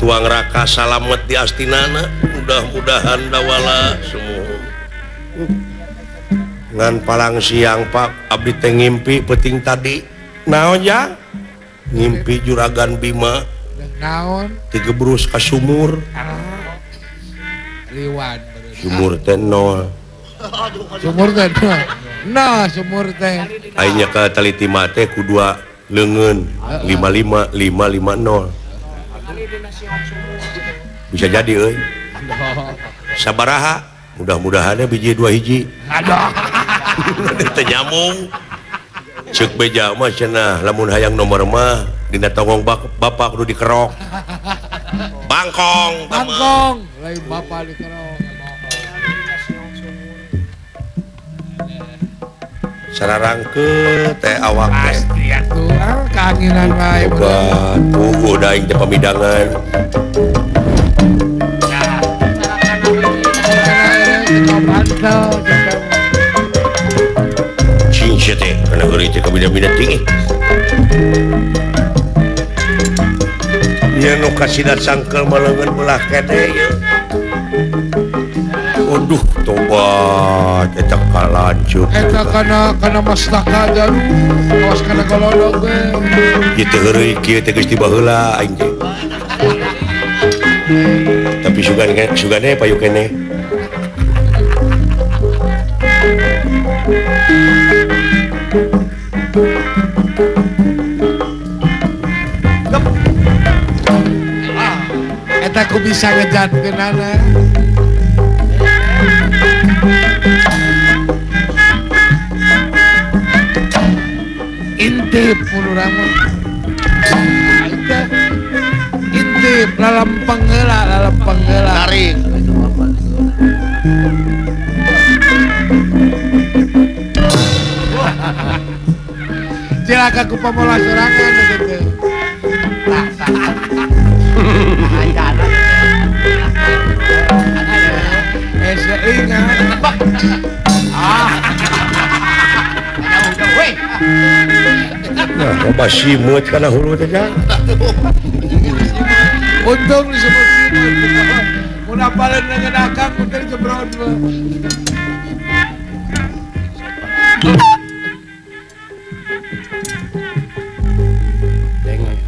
Tuang Raka salamet di astinana mudah-mudahan dawala semua ngan palang siang Pak abdi teh ngimpi peuting tadi naon ya ngimpi Juragan Bima naon tigebrus ka sumur liwan sumur teh nol sumur teh nah sumur teh aing ka taliti mah teh ku dua leungeun 55 550 bisa jadi euy sabaraha mudah-mudahannya biji dua hiji aduh teu nyambung ceuk beja mah cenah lamun hayang nomor mah dina tongong bapak kudu dikerok bangkong bangkong lain bapak dikerok sararangkeut teh awak teh pasti atuh kaanginan wae obat puguh da aing teh pamidangan cing sia teh kana heureuy teh kabida-bida tinggi ieu nu kasida sangkeul maleungeun belah kene ieu aduh tobat eta kalanjut eta kana mastaka jalu awas kana golodog we ieu teh heureuy kieu teh geus ti baheula aing teh tapi sugan sugane payu keneh eta ku bisa ngejatkeunana intip urang mah intip lalempeng heula lalempeng heula tarik cilaka ku pamola sorangan gitu tah tah nah, loba simeut kana hulu teh jang. Untung disebut simeut. Mun apaleun dengan akang untung jebrot.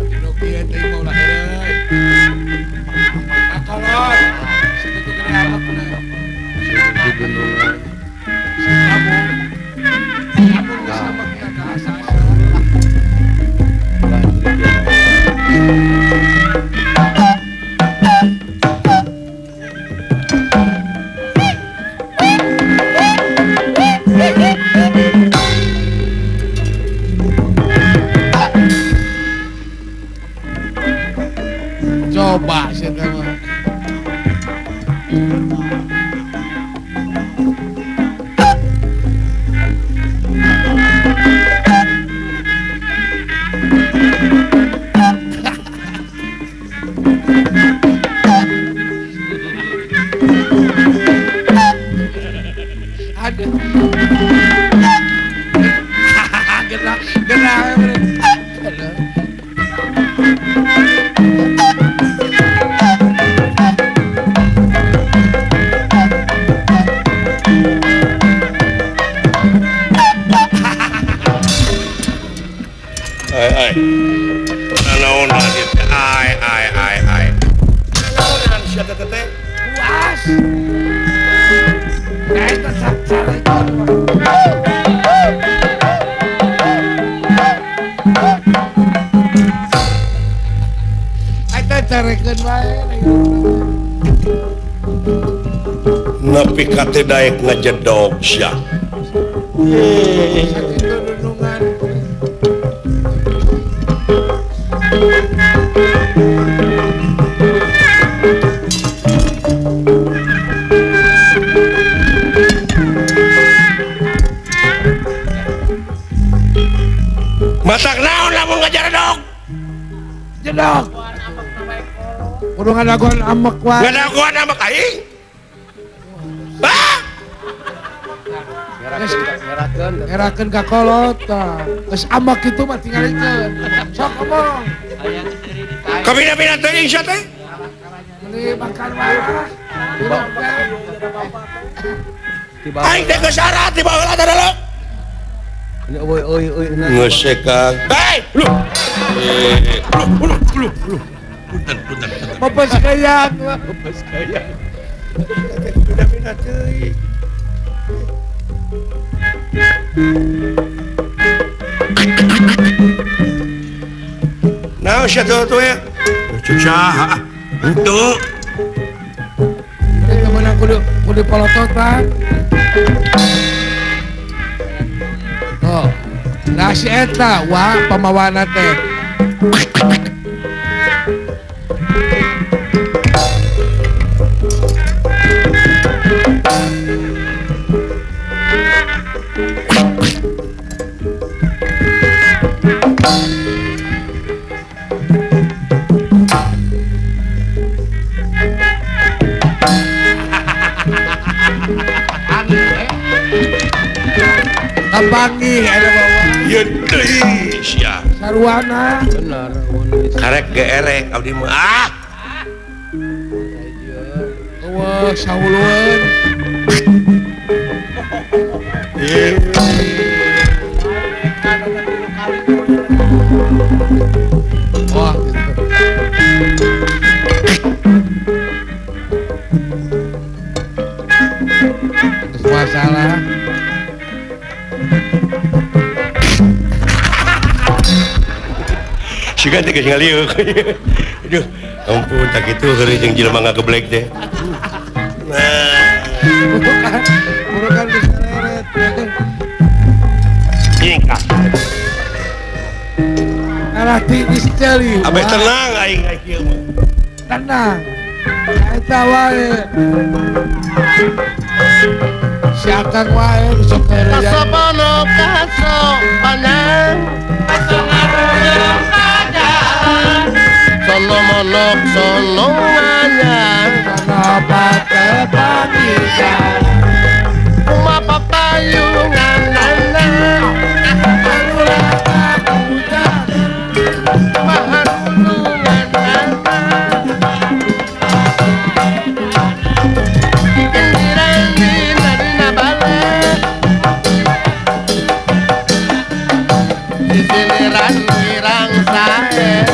Dinu kieu teh mah ulah heureuy. Akolot. Sakitu gede amakna. Gunungan. Kamu geus amakna ka asa-asa. Coba sih mah. Aduh. Gerak, gerak. Ai ai. Naon adit ai ai ai ai. Naon sia teh teh? Puas. Eta sacarekeun. Eta carekeun wae. Nepi ka teh daek ngajedog sia. Sakitu nunungan. Masak naon lamun ngajaredog? Jedog. Kudu ngadagoan amek wae. Ngadagoan amek aing? Bah! Ngerakeun ka kolot tah. Geus amek kitu mah tingalikeun. Sok ngomong. Kabina-bina teuing sia teh. Makan wae. Aing teh geus syarat di baheula teh lho. Euy euy euy. Geus Kang. Hei, lu. Lu lu lu. Punten punten. Bapak sekalian, bapak sekalian. Beda-beda teuing. Nah, sia tuh ya. Cuk saha? Henteu. Teu meunang kudu kudu polototan. Oh. Nah si eta wah pamawana teh. Kapanggih ada bawa. Ieu deui sia. Sarwana. Benar. Karek geerek abdi mah. Ah. Eueuh saulueun. Wah. Terus masalah. Siga teh geus ngalieu. Aduh, ampun tak kitu keur jeung jelema ngageblek teh. Nah, bukan diseret. Nyingkah. Arah tiis ceuli. Abeh tenang aing kieu mah. Tenang. Eta wae. Si akang wae sok heureuyan. Kasopono kasopanan. Sono monok sono anyar. Sono patepangian. Uma papayungan nana. Maharulungan nana. Gendiran dina dina bale. Disiliran girang sae.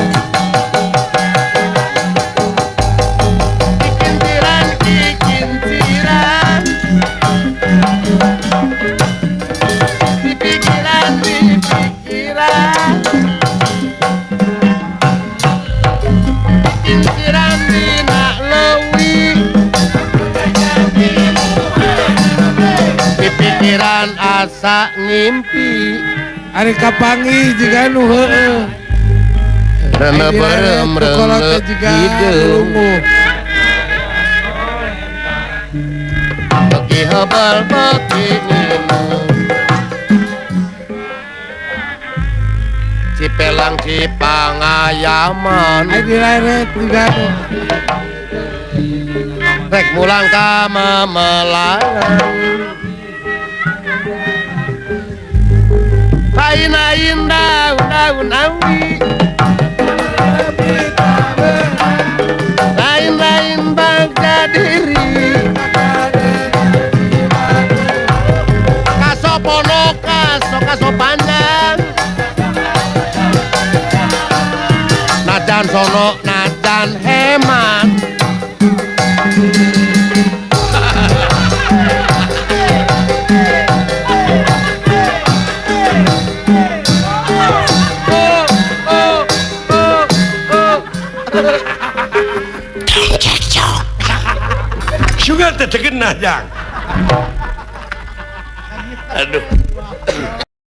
Pikiran asa ngimpi. Ari kapanggih jiga nu heueuh. Rene berem rene hideung. Beki hebel beki nginum. Cipelang cipangayaman. Ari dileret jiga nu. Rek mulang ka memelangan. Lain-lain daun-daun awi. Lain-lain bangga diri. Kasopono kaso kaso panjang. Najan sono najan hemat. Sugar teh terkena jang. Aduh.